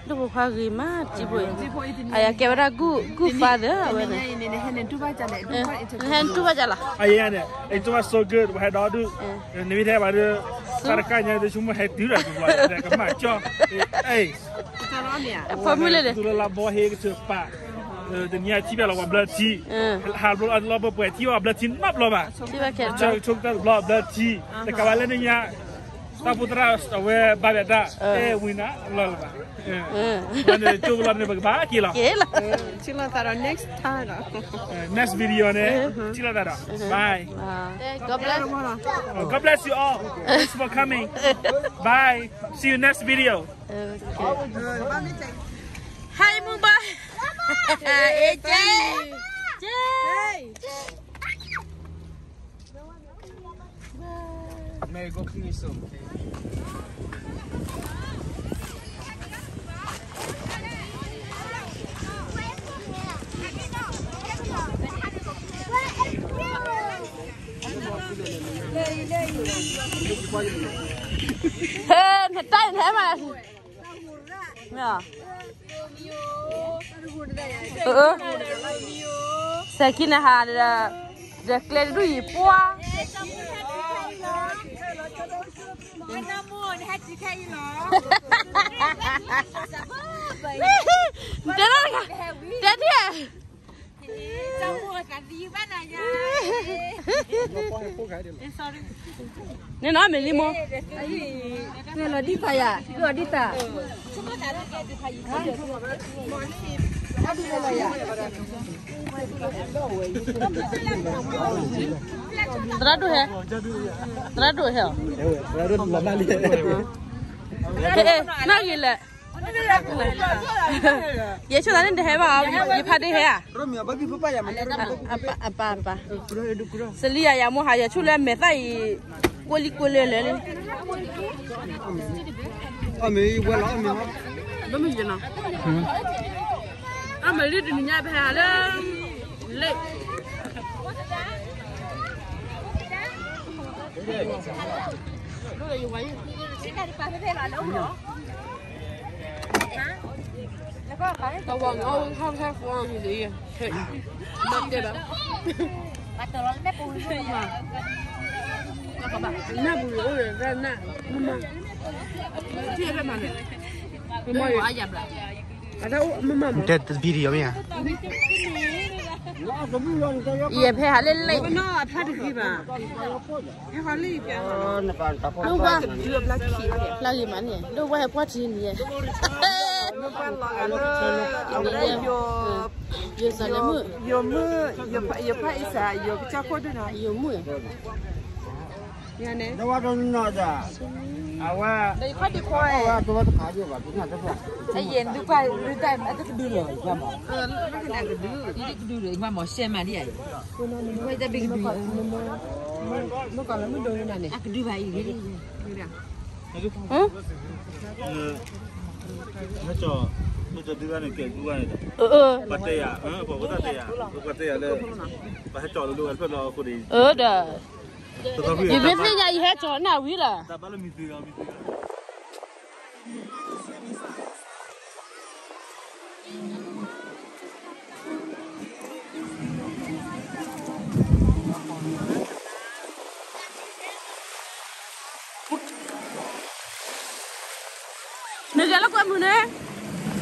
ဒိၣ်ဖိခွါဂ့ၤမး တံဖိအံၤ, အယကဲဝဲဒၣ် good, good father ဝဲန့ၣ်, နဟဲတူၢ်ဘၣ်ကၢ်လီၤ, အယဲန့ၣ် အံၤတူၢ်ဘၣ် so good ပှၤဟဲဒီဒု, နမ့ၢ်ထဲဘၣ်ဒီး, တၢ်တခါညါဒီး ဆိကမိၣ်ဟဲတုၤဒီး ပှၤကမၣ်ကၠီ, အဖိမုၣ်လၢန့ၣ် သူလၢလါဘီဟ့ကထၢၣ်ပာ်, တနံၤအံၤထံၣ်ဘၣ်လီၤပှၤဘျၢထံ, ဟးဘျီလီၤပှၤပှဲၤထံဘၣ်ဘျၢထံနီတဘျီဘၣ်, ဆိကတၢၢ်တဘျီဘျၢထံ, တကးဘၣ်လၢနညါ တၢ်ဖိသရၣ်အဝဲဘၣ်ဘၣ်တၢ်, အဲဝံၤနၤလီၤလၢၤဘၣ်, န့ၣ်ကၠိကလီၤန့ၣ် ပကဘၣ်က့ၤလီၤ, ထံၣ်လိာ်သးဒီး next time ဒီး, next video န့ၣ်, ထံၣ်လိာ်သးဒီး, bye, God bless, God bless you all, thanks for coming, bye, see you next video, hi မုၢ်ဘၣ်, အ့ကဲ Merry Christmas. ဟဲ နတၢ်နဟဲမး, မ့ၢ်, စဲၤခံနဟးဒီး, ဒီးကျဲတဒူၣ်အံၤပှၤ, တဲ, တဲဒ်, န့ၣ်နီၤ မ့ၢ်လံမိၢ်, လီၤဒံသးယၤ, လီၤဒံသး, သရၣ်ဒိၣ်ဟဲ, သရၣ်ဒိၣ်ဟဲ, နၢ်ဂ့ၤလဲၣ် ယဆိသးန့ၣ်တဟဲဘၣ်, ယဖးဒ့ဟဲဧါ, အပၢ်အပၢ်, စလံယၤယၤမိၢ်ဟး ယဆိလၢမဲာ်သၣ်အံၤ, ကွၢ်လံကွၢ်လၢလၢလံ, အမ့ၢ်ဝဲလီၤ, အမ့ၢ်လံတနံၤညါဖဲဟးလၢ, လၢ နၢ်ပူၤအိၣ်ဒီးတၢ်နၢ်, မ့ၢ်, မ့ၢ်, တဲ video မ့ၢ်ဧါ, ယဖဲဟးလၢလၢ, ဖျါတဂ့ၤဘၣ်, ဖျါဂ့ၤမးန့ၣ် ဒိၣ်ဝဲဟဲပှၢ်ထံန့ၣ်, ယိၤစလ့မုၣ်, ယိၤမုၣ်, ယဖၣ်အံၤစး ယိၤကစၢ်ခိၣ်ဒုၣ်နီၤ, ယိၤမုၣ်, အဝဲ, အယဲၢ်ဒုးပှၢ်, အတကဒုလီၤ, ကဒုလီၤ, မ့ၢ်မီၤရှဲမးဒ်အံၤ, မ့ၢ်ကလၢမုၢ်ဒိၣ်န့ၣ်, အကဒုဘၣ်အံၤ, ဟဲကၠီ, ဟဲကၠီဒုးဘၣ်န့ၣ် ကဲဒုးဘၣ်န့ၣ်, ပှၤတဲယၤ, ပှၤတဲယၤ, ပှၤတဲယၤလၢ, ပှၤဟဲကၠီလၢလၢဝဲဖျၢၣ်လီၤအဃိန့ၣ်, ဒီး, ယမ့ၢ်သ့ၣ်ညါယဟဲကၠီနၢ်ဝံၤလီၤ. နဂဲၤလၢကွဲမုာ်န့ၣ်,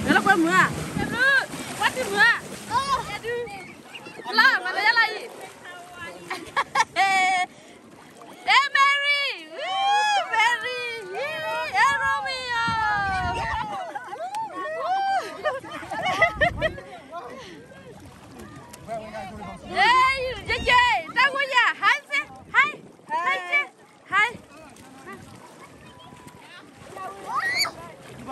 ဂဲၤလၢကွဲမုာ်ဧါ, ကွၢ်တံၢ်မုာ်ဧါ, လၢမၤလၢယလၢအံၤ, အဲ Mary, Mary, အဲ Romeo, အဲ ယဲယဲ တၢ်ဂိၢ်ယၤ hi, hi, hi, hi. မ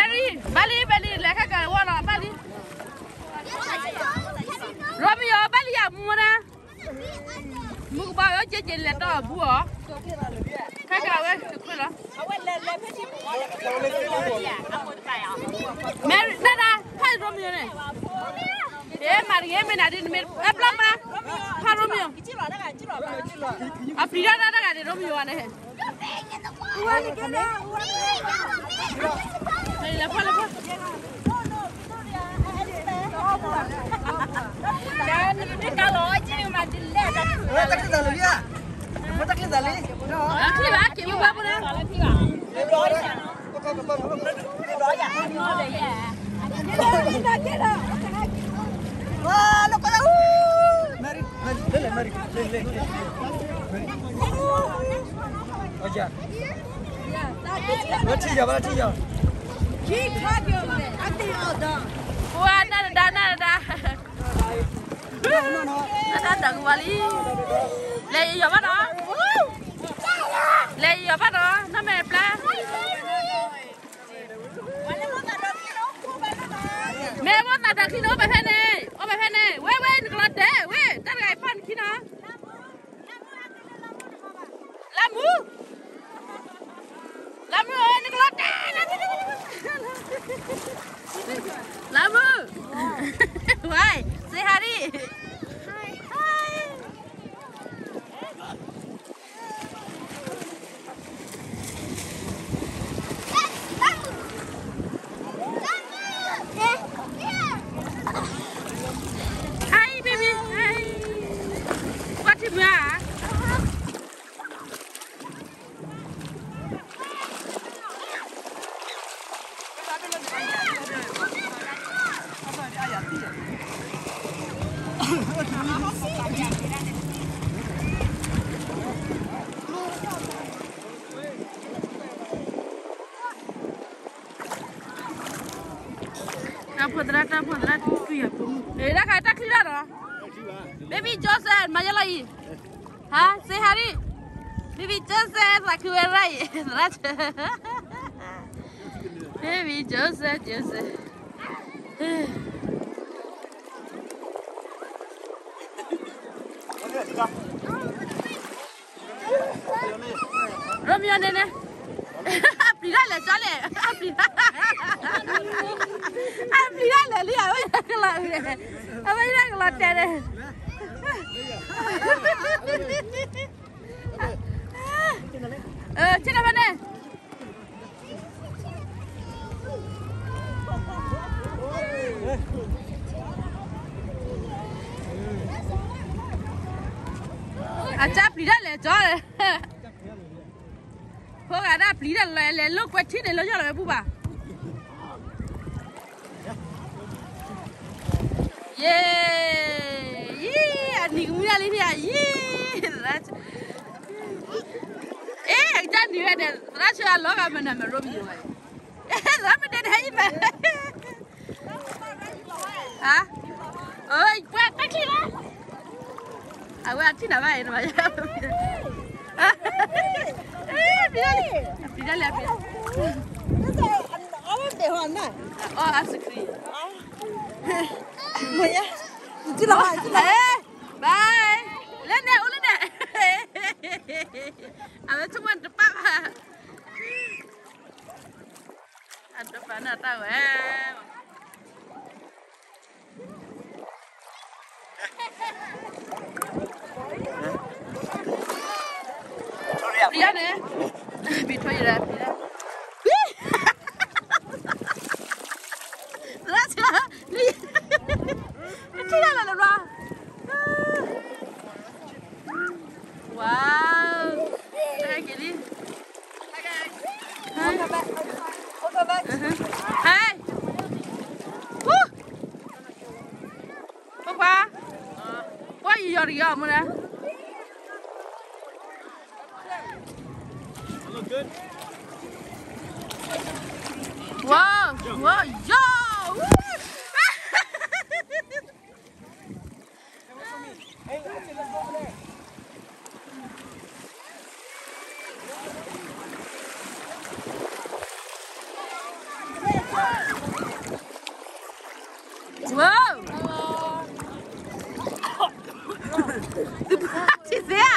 ့ၢ်ရံ, ဘၣ်လံ ဘၣ်လံ လဲၤခဲကၤဝီလီၤ ဘၣ်လံ. ရိမ့ၤယီၤ ဘၣ်လံယၤမူနၤ, မူကဘီအီၤ က့က့လဲၤတီၢ်အဘူးအီၤ, ခဲကၤဝဲတခွဲလီၤ. မဲရံ နဒၣ် ဖးရိမံၤန့ၣ်, အဲ မၤတဂ့ၤ မ့ၢ်နၤဒ်နမ့ၢ် အဲ ပျၢ်ပၢ် ဖးရိမံၤ, အပျံၤတၢ်တၢ်တဂၤန့ၣ် ရိမံၤဝဲန့ၣ်, လဲၤဖီၣ်လဲၤဖီၣ် တၢ်ချံသးလံ, တၢ်ချံသးလံ, တၢ်ချံသးလံ, တၢ်ချံသးလံ, ဝဲ နၢ်တဒါ နၢ်တဒါ, နၢ်တဒါတၢ်ကဝါလံ, လဲၤယီၤဘၣ်နီၤ, လဲၤယီၤဘၣ်နီၤ နီၢ်မဲာ်ပျၢ်, မ့ၢ်မိၢ်သးတၢ်ချံန့ၣ် အိၣ်ဘၣ်ဖဲန့ၣ်, အိၣ်ဘၣ်ဖဲန့ၣ်, ဝဲ ဝဲ နကလီၤတဲာ် ဝဲ တၢ်တဂၤအံၤဖီၣ်နခံနီၤ လါမူ, လါမူဧၢ, နကလီၤတဲာ်, လါမူ, why, say hi. တၢ်ဖိသရၣ် တၢ်ဖိသရၣ် တၢ်ခါတၢ်ချံတၢ်ဒီး baby Joseph မၤယဲလီၤအံၤ, ဟါ say hi, baby Joseph သးခုဝဲရၣ်အံၤ သရၣ်, baby Joseph, Joseph. ရိမံၤန့ၣ်န့ၣ်, အပျံၤတၢ်လဲၤကၠီလဲၣ်, အပျံၤ, အပျံၤတၢ်လဲၤလံ, အဝဲကလီၤ, အဝဲကလီၤတဲာ်န့ၣ်, ဆ့ၣ်နီၤဖဲန့ၣ် အကၢ်ပျံၤတၢ်လဲၤကၠီ, ဖိဂၤဒၣ်ပျံၤတၢ်လဲၤ လဲၤလိာ်ကွဲထံန့ၣ် လၢယီၢ်လီၤဝဲပူၤဘၣ်. ယ့, ယံ, အနံၤကမုၢ်ဒၣ်လံန့ၣ် ယံ, သရၣ်, အဲ အကစၢ်နံၤဝဲဒဲး သရၣ်ဆၢအလီၤဂာ်မနၤမရိမံၤဝဲ, သရၣ်မ့ၢ်တဲတဟဲယံၤမး, ဟါ, ပှၤတၢ်ချံလီၤ, အဝဲအထံၣ်နၤဘၣ်အံၤ နမၤယါ, ပျံၤတၢ်လဲၤ, ပျံၤတၢ်လဲၤ, အီၣ် ice cream မ့ၢ်ယါ, ဘၣ်, လၢန့ၣ် အိၣ်လၢန့ၣ်, အဝဲဆိကမိၣ်တပၣ်ဘၣ်, အတပၣ်န့ၣ်တၢ်ဝဲ ပျံၤန့ၣ်, ပျံၤထီၣ်ယၤ, သရၣ်ဆၢ, ထံၣ်ဒၣ်လဲာ်လၢဘျီ, wow, တၢ်က့ၤလံ, hi, hi, woo, ဖိခွါ, ပှၤယီၤတယီၤမူဒါ, wow, wow, yo, woo. Wow! သုပှၢ်ထံသ့ဧါ,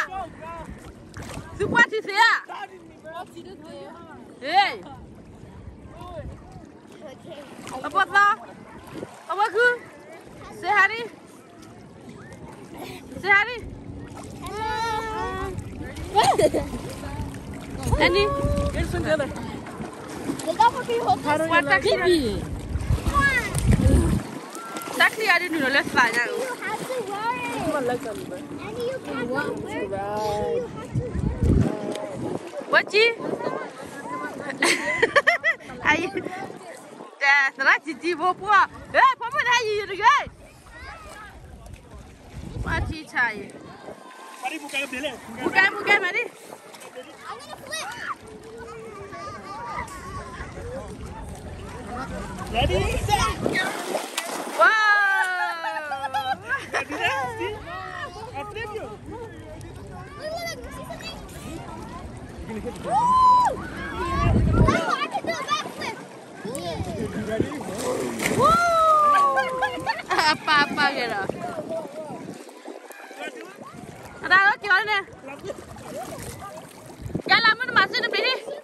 သုပှၢ်ထံသ့ဧါ, ဟ့ၣ်, အဖိသီ, အဖိခု, say hi, say hi. Annie, ပှၤတၢ်ချံ, တၢ်ချံအဒုးနုာ်လီၤလၢသးညါ, ဝဲကံ, သရၣ်ကံကံဖိပှၢ်, ဖိမုၣ်တဟဲယံၤယံၤတဂ့ၤ, ပှၤထံဆါအံၤ, ပူၤကဲ ပူၤကဲ မၤဒံး. Ready, set. Wow. I flip you. Woo! Oh, I can do a backflip. Woo! အပၢ်ပၢ်ဂ့ၤလီၤ. အတၢ်လီၤက့ၤအီၤန့ၣ်, ကဲလၢမုၢ်နမၤစ့ၢ်နပျံၤန့ၣ်.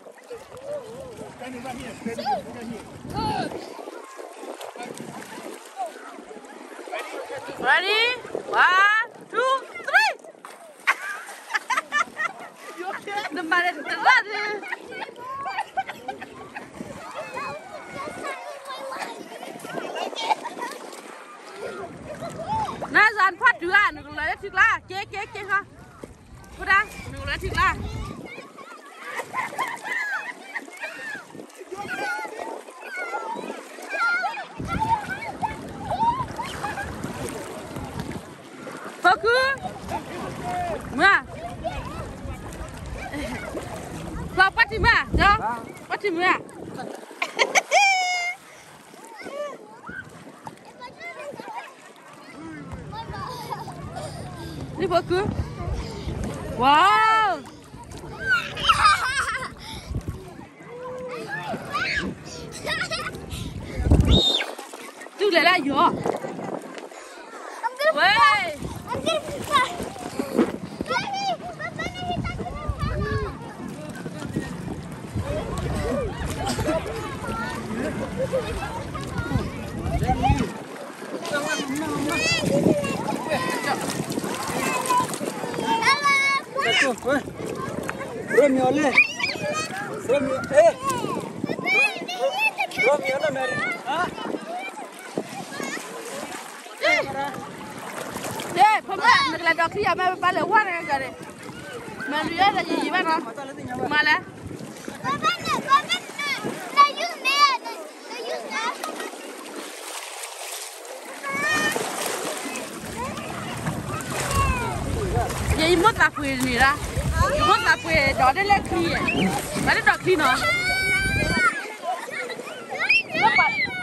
Ready? One, two, three. နမၤန့ၣ်တရၣ်န့ၣ်, နစၢ်နဖီၣ်တုၤဧါ, နကလီၤလၢထံကျါ, က့ၤ က့ၤ က့ၤဃီ, ဖိဒါ, နကလီၤလၢထံကျါ. ဖိခု, မုၢ်, ဖျီပှၢ်ထံမုၢ်ဧါ, ပှၢ်ထံမုၢ်ဧါ. လံဖိခု, wow. တုၤလဲၤလၢယီၤ, ဝဲ, ရိမ့ၤအီၤလဲၣ်, ရိမ့ၤ, ရိမ့ၤအီၤလၢမဲရံ, ဖိမုၣ်, နကလဲၤဒိးချံယၤမ့ၢ်ပၢ်လဲၤဝါတဂၤန့ၣ်, မဲရံအီၤဒီးယံၤယံၤဘၣ်နီၤ, မၤလဲၣ်. ယဲယမိၣ်သးပှ့ၤန့ၣ်လီၤ, မိၣ်သးပှ့ၤဒိးဒ်လၢချံ, ဘၣ်ဒ်ဒိးချံနီၤ,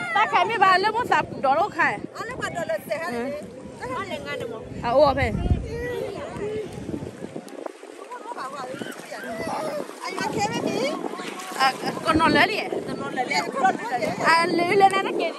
တၢ်ခါမ့ၢ်ဘၣ်လၢမိၣ်သးဒိးလၢခါ, အအိၣ်ဖဲ ကနီၤလၢာ်လံ, အလၢလၢနက့ၤလံ. လဲ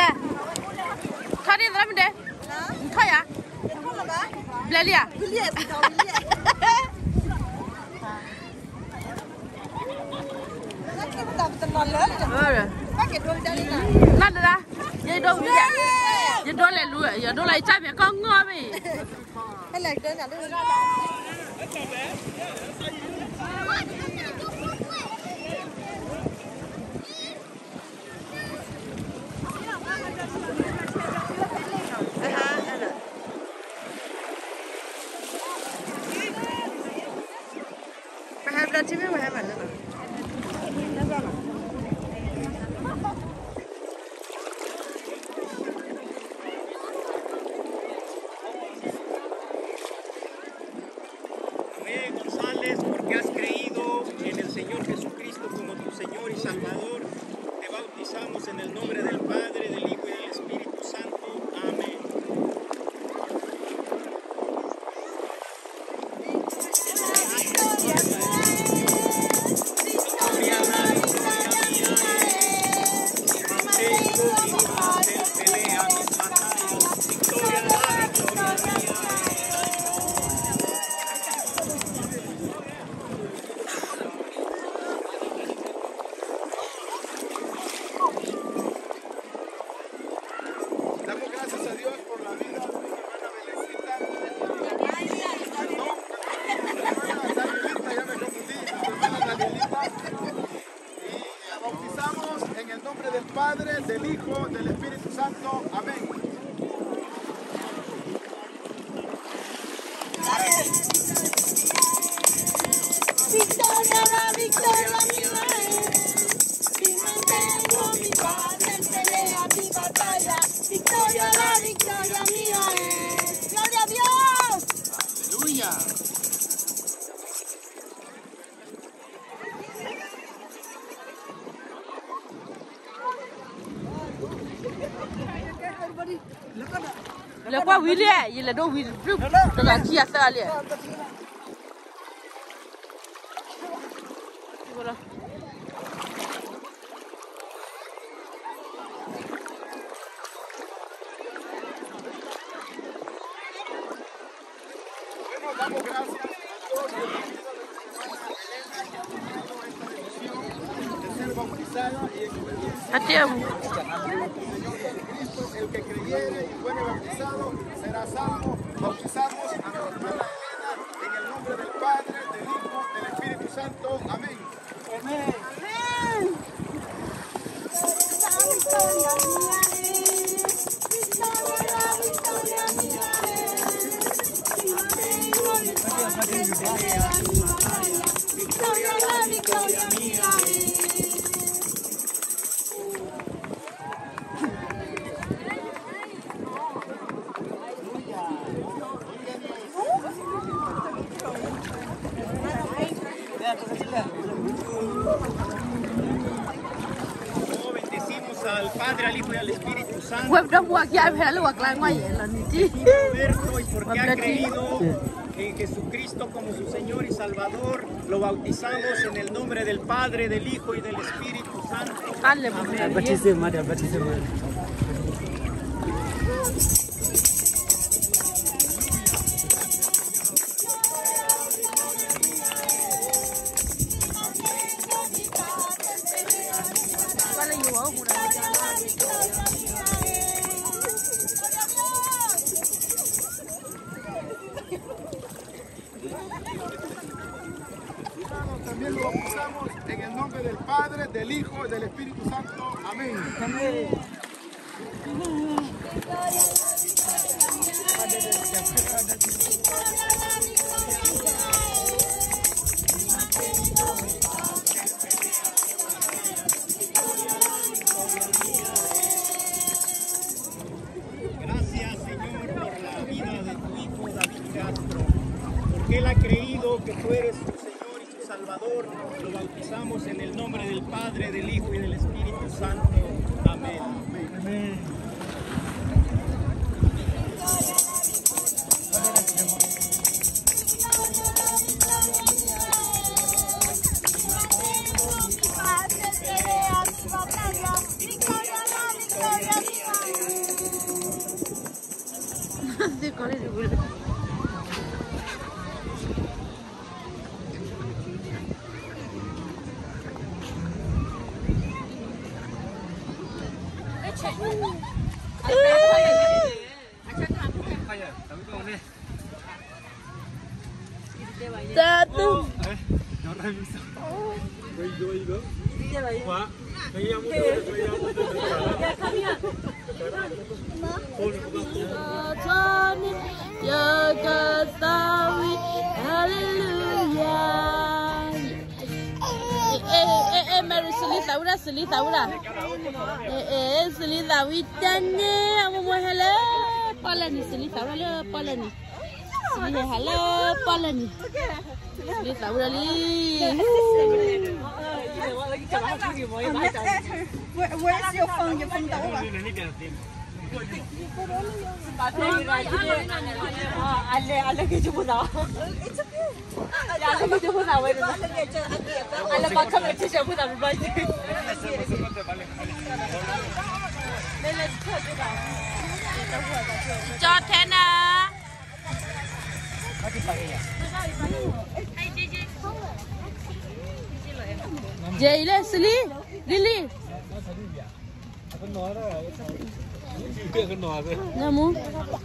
ၤ, ထီၣ်ဒံးသရၣ်မုၣ်ဒဲ, နထီၣ်ယၤ, ဘျဲလံဧါ. နဒၣ်, ယဒိ, ယဒိလဲၤလူ, ယဒိလဲၤယကၢ်မ့ၢ်ကီၢ်ငီၢ်မ့ၢ်. González, porque has creído. Damos gracias a Dios por la vida de mi hermana Belencita. Perdón, hermana Danielita, ya me confundí, mi hermana Danielita. Y la bautizamos en el nombre del Padre, del Hijo, del Espíritu Santo. Amén. Victoria, la victoria mía es. Si mantengo mi paz, él pelea mi batalla. Victoria, la victoria mía es. ¡Gloria a Dios! Aleluya. Lɛကွၢ်ဝံၤလံ, ယလဲၤဒိဝံၤ, တဂၤခံဂၤသၢဂၤလံ. Atibu. El que creyere y fuere bautizado será salvo. Bautizamos a nuestra hermana Elena en el nombre del Padre, del Hijo, del Espíritu Santo. Amén. Amén. Bendecimos al Padre, al Hijo y al Espíritu Santo. Porque ha abierto y porque ha creído en Jesucristo como su Señor y Salvador, lo bautizamos en el nombre del Padre, del Hijo y del Espíritu Santo. Aleluya. Al batismo, María, al batismo. También lo bautizamos en el nombre del Padre, del Hijo y del Espíritu Santo. Amén. Amén. Gracias, Señor, por la vida de tu hijo David Castro, porque él ha creído que tú eres su Señor y su Salvador. Lo bautizamos en el nombre del Padre, del Hijo y del Espíritu Santo. Amén. Amén. Tatu. Yakatawi, hallelujah. Eh, eh, eh, eh, Mary, စလံသးဝံၣ်ဒၣ်, စလံသးဝံၣ်ဒၣ်. အဲ အဲ စလံသးဝံၣ်တၢ်န့ၣ် အမိၢ်မိၢ်ဟဲလၢပီၣ်လဲၣ်နံၤ, စလံသးဝံၣ်ဒၣ်လၢပီၣ်လဲၣ်နံၤ, စလံဟဲဟးလၢပီၣ်လဲၣ်နံၤ, စလံသးဝံၣ်ဒၣ်လံ. Where, where is your phone? Your phone. Jay, Leslie, Lily. ညမူ,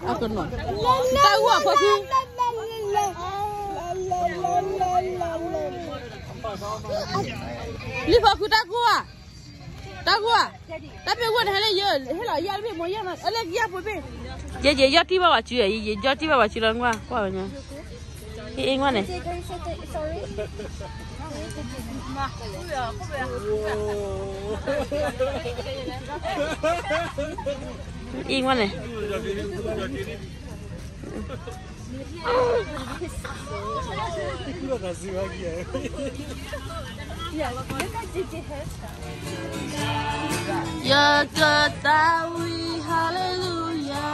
အကနီၤ, တၢ်ဂိၢ်အဖိခံ, လံၣ်ဖိခံတၢ်ဂိၢ်ဧါ, တၢ်ဂိၢ်ဧါ, တၢ်မ့ၢ်ဂိၢ်န့ၣ် ဟဲလၢယ, ဟဲလီၤယဲၢ်တဘ့ၣ်မိၢ်ယဲၢ်မး, အလဲကယၢ်ဖိဘ့ၣ်, ယဲယဲယီၢ်တံၢ်ဘၣ်ဝဲစု, ယဲယီၢ်တံၢ်ဘၣ်ဝဲစုလီၤ ကွၢ်ဝဲညါ, အ့ၣ်အ့ၣ်ဝဲန့ၣ်, အ့ၣ်ဝဲန့ၣ် ယကသးဝံၣ် hallelujah,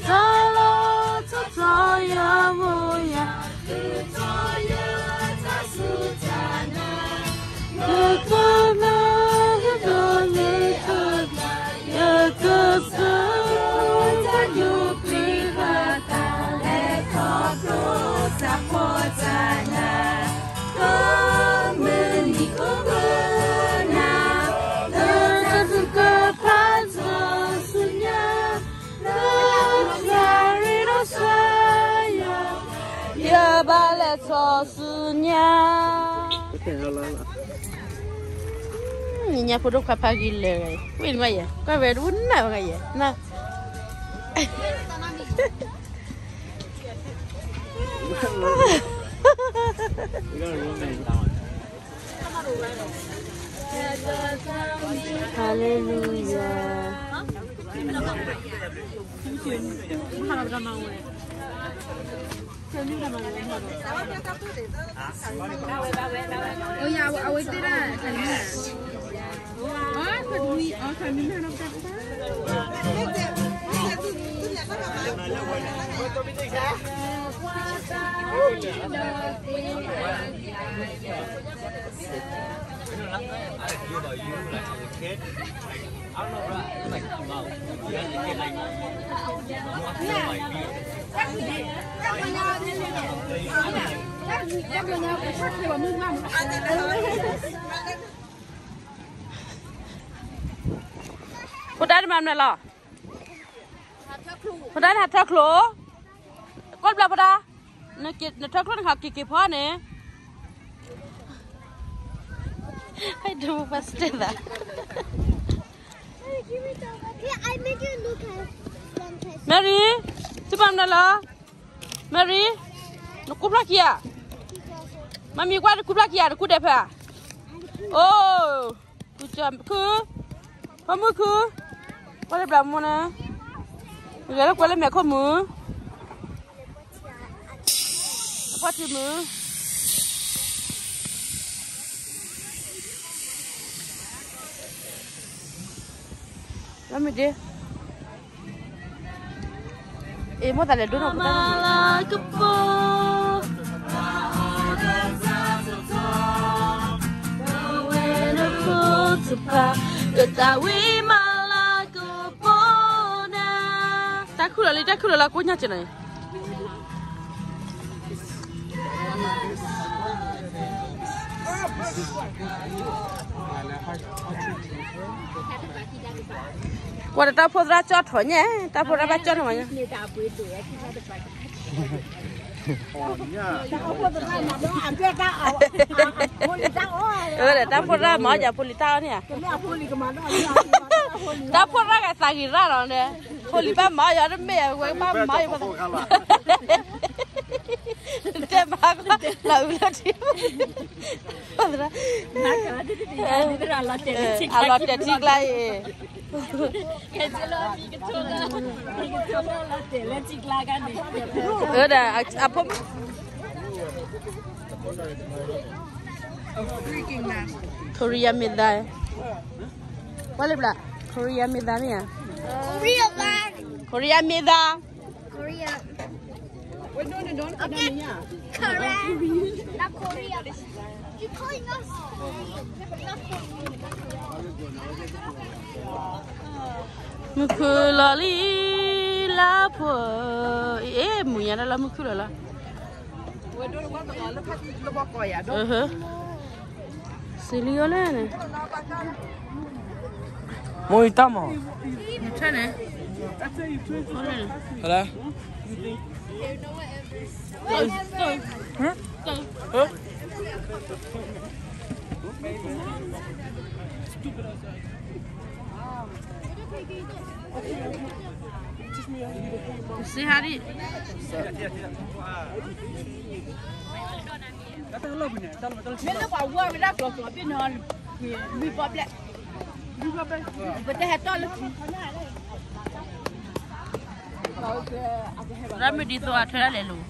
တၢ်လီၤထီၣ်ထီယမိၢ်ယၤ, ယကစၢ်တၢ်ညိကွံာ်ဘၣ်တၢ်လဲၤခီဖျိသးဖှီၣ်တၢ်ညါ, ကိးမုၢ်နံၤကိးမုၢ်နၤ, လၢတၢ်ထုကဖၣ်ထီၣ်ဆူညါ, လၢကျါရ့ဒီးစၢၤယၤ, ယဘၣ်လဲၤထီၣ်ဆူညါ ညါဖိဒိၣ်ခွါဖးဂံၢ်လၢာ်, ဝံၣ်နမ့ၢ်ယဲ, ကွၢ်ဝဲဒၣ်နၢ်ဝဲယဲ, နၢ်, hallelujah.ဖိဒါတမၤမနုၤလီၤ, ဖိဒါနဟးထၢချိၣ်, ကွၢ်ဘျီဖိဒါ, နထၢချိၣ်နခးက့ၤက့ၤဖီန့ၣ်, ဟဲဒိပှၤစတဲသး Mary, သုမၤမနုၤလီၤ, Mary, နကူဖျီၣ်ခံဧါ, မမံၤကွၢ်တကူဖျီၣ်ခံဧါ, တကူဒဲးဖဲဧါ, အိ, ခု, ဖီမုၢ်ခု, ကွၢ်လၢဘျးမူန့ၣ်, ဂဲၤလၢကွဲလၢမဲာ်ခိၣ်မုၢ်, အဖီၣ်ထံမုၢ် လၢမ့ၢ်ဒ့, အ့ၣ်မိၣ်သးလဲၤဒိနီၢ်ကပၢၢ်, ကသးဝံၣ်မၤလၤကပီၤ, ကသးဝံၣ်မၤလၤကပီၤနၤ, တၢ်ခုၣ်လီၤလံ တၢ်ခုၣ်လီၤလၢကိၣ်ညါက့ၤနီၤ ကွၢ်တၢ်ဖိသရၣ်ကၠီၣ်ထီၣ်ညါ, တၢ်ဖိသရၣ်ဘၣ်ကၠီၣ်ထီၣ်မးညါ, အၢ တၢ်ဖိသရၣ်မၤအီၣ်ယၤဖိလံၤတၢ်အီၣ်န့ၣ်ဧါ, တၢ်ဖိသရၣ်ကသးဂ့ၤရၣ်လီၤန့ၣ်, ဖိလံၤဘၣ်မၤအီၣ်ယၤတမ့ၢ်ဧါ, ဝဲဘၣ်မၤအီၣ်ယၤဖိသရၣ် တဲမၤကီလီၤဝံၤလီၤထံ, အလီၤတဲာ်ထံကျါအံၤ, အၢ ဒၣ်အဖိ Korea မ့ၢ်သါ, ကွၢ်လၢဘျး Korea မ့ၢ်သါမ့ၢ်ဧါ, Korea မ့ၢ်သါ Korea. Okay, Korea. Not Korea. You calling us? Not Korea. မုၢ်ခုၣ်လီၤလံ လါဖိ, အ့ မုၢ်ညါတၢ်လီၤမုၢ်ခုၣ်လီၤလီၤ, စံးလံအီၤလဲၣ်န့ၣ် မိၢ်အံၤတၢ်မး. ဟဲလၢ ရၢ်မ့ၢ်ဒ်သိးအထွဲဒၣ်လဲာ်လိၤ.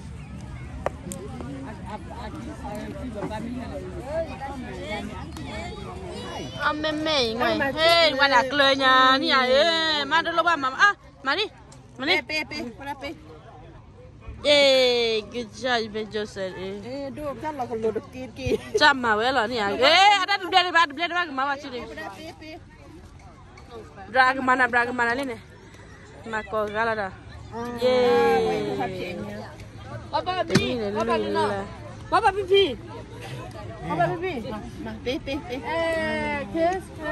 အမ့မ့ၢ်အံၤ ဟဲ ဝဲဒၣ်ကျၢၤညါန့ၣ်ဧါ, မၤတလိၣ်ဘၣ်မၤ, မၤလံ, မၤလံ. ကစၢ်ယွၤ Joseph အံၤ, ကစၢ်မၤဝဲလီၤန့ၣ်ဧါ, အတၢ်တဘျဲၣ်တဘၣ် တဘျဲၣ်တဘၣ်ကမၤဘၣ်ဆူန့ၣ်, ဘြၣ်ကမၤနၤ ဘြၣ်ကမၤနၤလံန့ၣ်, မၤကိးဂၤလီၤဒီး, ယ့ၣ်, တနံၣ်န့ၣ်လံလၢ, ပၢ်ပၢ်ဖံဖံ, ပၢ်ပၢ်ဖံဖံ,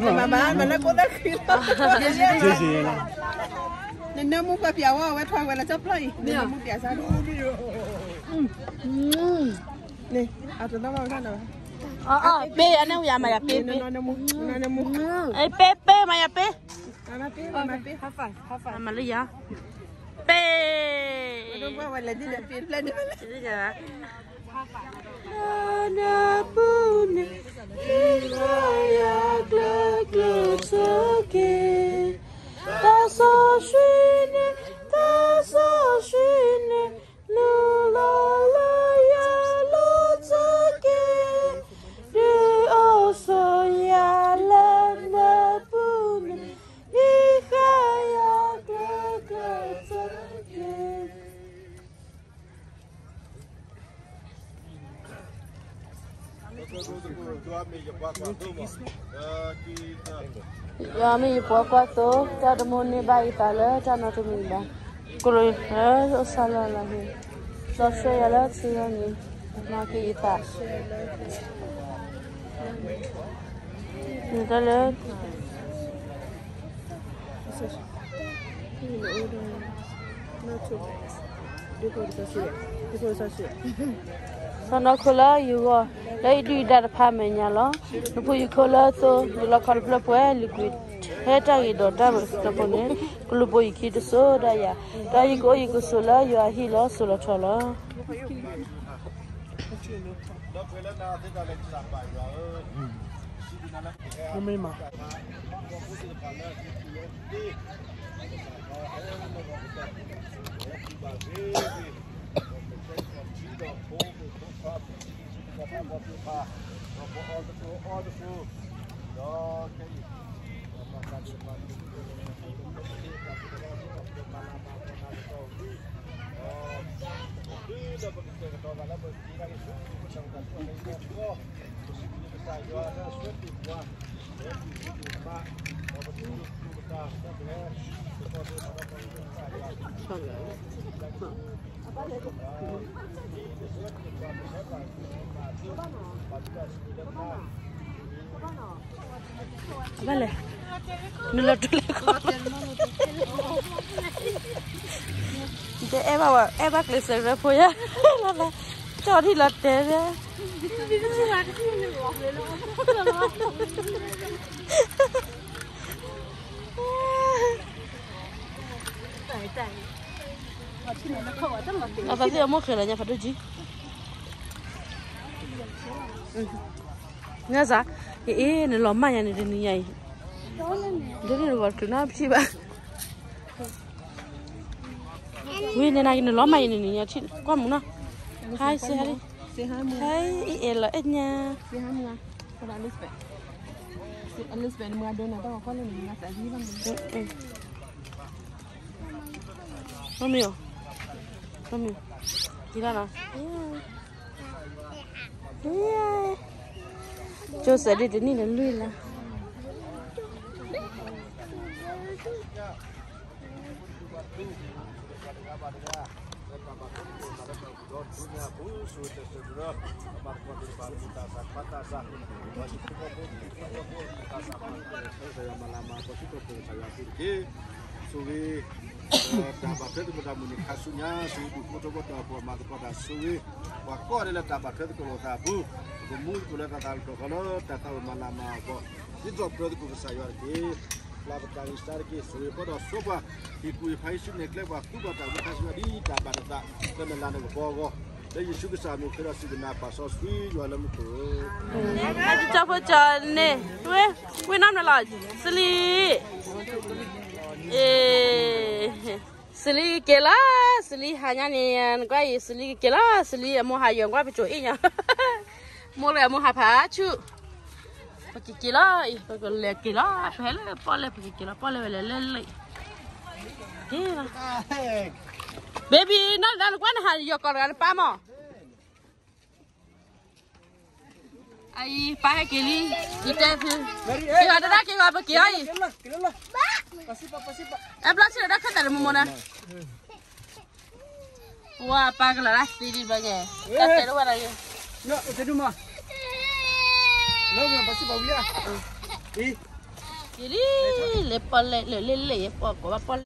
မၤမၤမၤလၢကိးသၢခံလီၤ, နနၢမူပှၤပျးဝဲ အဝဲထွဲဝဲလၢကၠီပျီအံၤ, နနၢမူပျးစၢ်ဒီး, န့ၣ်, အတနီၣ်ဘၣ်ဝဲဒၣ်လီၤ, အပ့ၤ အန့ၣ်ဝံၤအမၤယၤပ့ၤပ့ၤ, ပ့ၤပ့ၤမၤယၤပ့ၤ, မၤလၢယၤ, ပ့ၤ, နပူၤန့ၣ်, ဟံးဃာ်ယၤကျၢၤကျၢၤဆိက့ၤ, တၢ်စီဆှံန့ၣ်, တၢ်စီဆှံန့ၣ်, လူလီၤလၢယၤလိၤဆိက့ၤ, ဒုးအိၣ်ဆိယၤလၢနပူၤန့ၣ်, ဟံးဃာ်ယၤကျၢၤကျၢၤဆိက့ၤ. ယွၤမ့ၢ်ယပှၤကွၢ်သိ, တၢ်တမိၣ်န့ၢ်ဘၣ်ယသးလၢတၢ်နီတမံၤဘၣ်, ကလိၣ်လၢအိၣ်ဆၣ်လီၤလၢဟ့ၣ်, လီၤဆှၢယၤလၢထံဂီၢ်န့ၣ်, မၤက့ၤယသး, နတၢ်လၢ စီၢ်နီၤခိၣ်လၢယဂီၢ်, လၢယဒုၣ်ယဒါတဖၣ်အမဲာ်ညါလီၤ. နဖိယံၤခိၣ်လၢအသိး, ယလီခီတဖျၢၣ်ပှဲၤ, လံာ်ကွံာ်ထဲတၢ်ဂ့ၤဒီးတၢ်မုာ်တဖၣ်န့ၣ်, ကလူၤပိာ်ယခံတစိၤဒၣ်ယၤ, ဒီးယကအိၣ်ယကဆိးလၢယွၤအဟံၣ်လီၤစိၤလီၤထီလီၤ. မ့ၢ်မး ဘၣ်လဲၣ်, နလီၤတဲာ်လၢခီ, နတအဲၣ်ဘၣ်ဝဲ အဲၣ်ဘၣ်ကျဲးစၢးရၢဖိယါ, ကၠီထံၣ်လီၤတဲာ်လၢ အသးသ့ၣ်အမိၢ်ဃဲၤလီၤညါဖးဒိၣ်ကံ, နစး, အ့ နလီၤမၢ်ညါန့ၣ်တနံၤညါအံၤ, ဒ်န့ၣ်နဂီၤတချုးနီတဖျၢၣ်ဘၣ်, ဝံၤန့ၣ်နက့ၤနလီၤမၢ်အံၤန့ၣ်နံၤညါထံၣ်ကွၢ်မုၢ်နီၤ, hi say hi, hi အ့ လီၤအဲၣ်ညါ မ့ၢ်အီၤ, မ့ၢ်အီၤ, ကံလီၤနီၤ, ကၠိစဲးဒ်တနံၣ်န့ၣ်လွံၢ်လါ. တၢ်ဘၣ်ထွဲသကိးသးလၢတၢ်အိၣ်ဖှိၣ်ဒီဒူၣ်ညါအပူၤ ဆိၣ်ဂ့ၤတၢ်စၢၤကရၢ အမၤသကိးသ့ၣ်တဖၣ် မုၢ်သးစၢ်ခွါသးစၢ် ပှၤဟံၣ်ဖိဃီဖိ ဟံၣ်ဖိဃီဖိ မုၢ်သးစၢ်ခွါသးစၢ် ကစၢ်ယွၤမၤလၤမၤကပီၤ စံးထီၣ်ပတြၢၤကစၢ်ယွၤအပူၤတက့ၢ်. ဆိၣ်ဂ့ၤ တၢ်ဘၣ်ထွဲသကိးတၢ်မုၢ်နံၤခါဆူညါ ဆိၣ်ဂ့ၤဒူၣ်ဖိထၢဖိတၢ်အိၣ်ဖှိၣ်အမၤသကိးတၢ်ဆိၣ်ဂ့ၤ ပှၤကိးဂၤဒဲးလၢတၢ်ဘၣ်ထွဲသကိးလိာ်သးအပူၤ ပကမူသကိးလၢတၢ်သးလီၤတီၢ်ဃီလၢ တၢ်သးဝံၣ်မၤလၤမၤကပီၤ ဒ်သိးပတြၢၤသကိးကစၢ်ယွၤတက့ၢ်. ပျၢ်ပတၢ်ဂံၢ်စၢ်တက့ၢ်. ဆိၣ်ဂ့ၤပှၤဒီးဆိပှၤ ဟ့ၣ်ကူၣ်ဟ့ၣ်ဖးဟ့ၣ်ဆူၣ်နဲၣ်ကျဲပှၤ ဃုပှၤတၢ်ဝံသးစူၤဒ်တၢ်ဘၣ်နသး လၢနလၤနကပီၤအဂီၢ် လၢယ့ၣ်ၡူးကစၢ်အမံၤဃ့ဒီးစံးဘျုးနၤ ပၢ်စီဆှံယွၤလၢမူခိၣ် ကၠီဖိကၠီန့ၣ် ဝ့ၢ် ဝ့ၢ်နီၢ်မနုၤလီၤ စလံ အ့ စလံကက့ၤလီၤ စလံဟါညါန့ၣ် နကွၢ်အံၤ စလံကက့ၤလီၤ စလံအမိၢ်ဟးယွၤ နကွၢ်ပကၠိအ့ၣ်ညါ မိၢ်လၢအမိၢ်ဟးဖးဆူၣ် ပကက့ၤလီၤအံၤ ပကလဲၤက့ၤလီၤ ပဟဲလၢပီၣ်လဲၣ် ပကက့ၤလီၤ ပီၣ်လဲၣ်ဝဲလဲၤလၢလၢ က့ၤလီၤ baby နီၢ်နဒါနကွၢ်နဟးယီၤကီးတဂၤနပၢ်မး အအံၤ ပၢ်ဟဲက့ၤလံ ယတဲဖု က့ၤဂီၤတဒၣ်က့ၤဂီၤ ပက့ၤအီၤအံၤ အဲဘျီဆ့ၣ်နီၤဒၣ်ခၢၣ်သးတမူမူနၤ ဝါပၢ်ကလီၤဒၣ်သံဒံးဘျီညါ တၢ်တဲတဝဲဒၣ်ယ က့ၤလံ လဲၤပီၣ်လဲၣ် လဲၤလဲၤလဲၤ ယပီၣ်ကိးဘၣ်ပီၣ်